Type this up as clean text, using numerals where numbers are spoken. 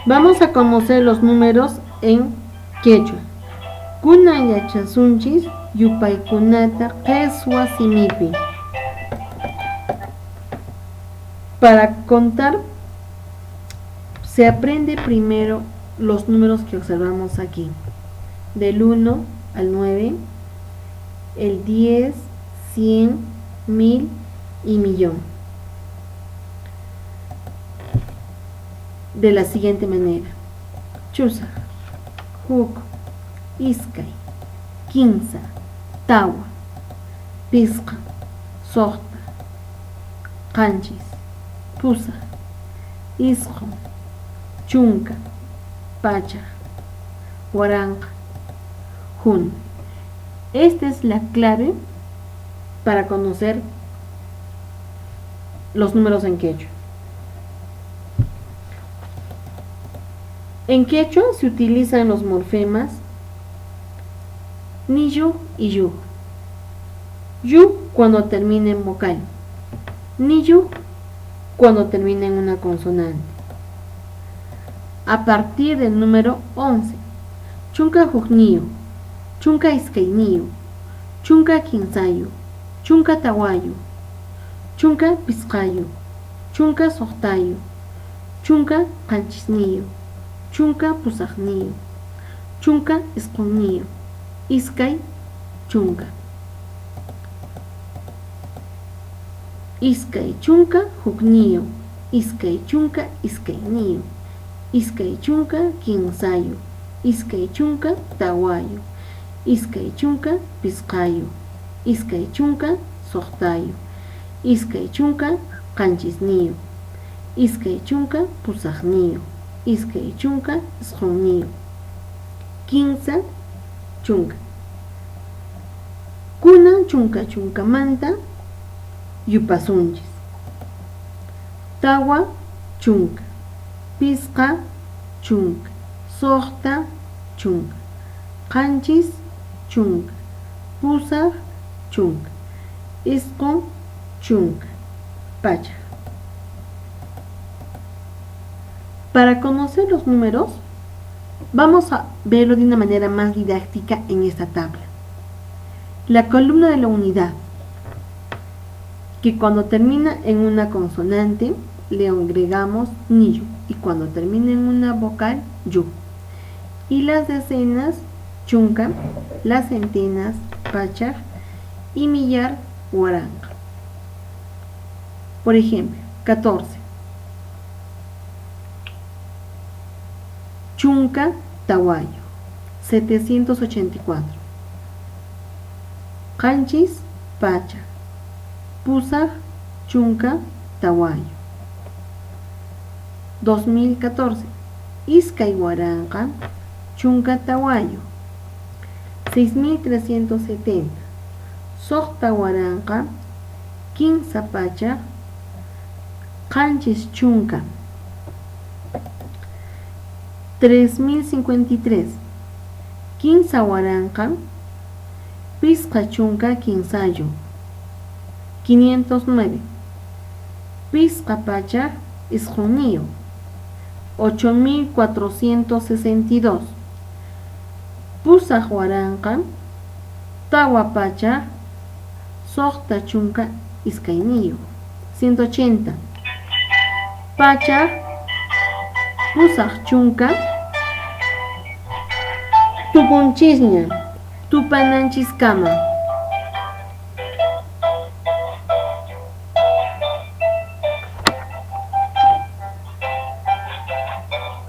Vamos a conocer los números en quechua. Kunan yachasunchis yupaykunata qheswa simipi. Para contar, se aprende primero los números que observamos aquí. Del 1 al 9, el 10, 100, 1000 y millón. De la siguiente manera. Chusaq, huk, iskay, kinsa, tawa, pisqa, suqta, qanchis, pusaq, isqun, chunka, pachak, waranqa, huñu. Esta es la clave para conocer los números en quechua. En quechua se utilizan los morfemas niyu y yu. Yu cuando termina en vocal, niyu cuando termina en una consonante. A partir del número 11, chunka hukniyu, chunka iskayniyu, chunka kinsayu, chunka tawayu, chunka pisqayu, chunka suqtayu, chunka qanchisniyu, chunka pusaqniyu, chunka isqunniyu, iskay chunka. Iskay chunka hukniyu, iskay chunka iskayniyu, iskay chunka kinsayu, iskay chunka tawayu, iskay chunka pisqayu, iskay chunka suqtayu, iskay chunka qanchisniyu, iskay chunka pusaqniyu, iskay chunka isqunniyu, kinsa chunka. Kunan chunka chunkamanta yupasunchis. Tawa chunka, pisqa chunka, suqta chunka, qanchis chunka, pusaq chunka, isqun chunka, pachak. Para conocer los números, vamos a verlo de una manera más didáctica en esta tabla. La columna de la unidad, que cuando termina en una consonante le agregamos niyu y cuando termina en una vocal, yu. Y las decenas, chunka, las centenas, pachak y millar, waranqa. Por ejemplo, 14. Chunka tawayu, 784. Qanchis pachak, pusaq chunka tawayu. 2014. Iskay waranqa chunka tawayu, 6370. Suqta waranqa kinsa pachak qanchis chunka. 3053. Kinsa waranqa pisqa chunka kinsayu. 509. Pisqa pachak isqunniyu. 8462. Pusaq waranqa tawa pachak suqta chunka iskayniyu. 180. Pachak pusaq chunka tukunchisña tupananchiskama.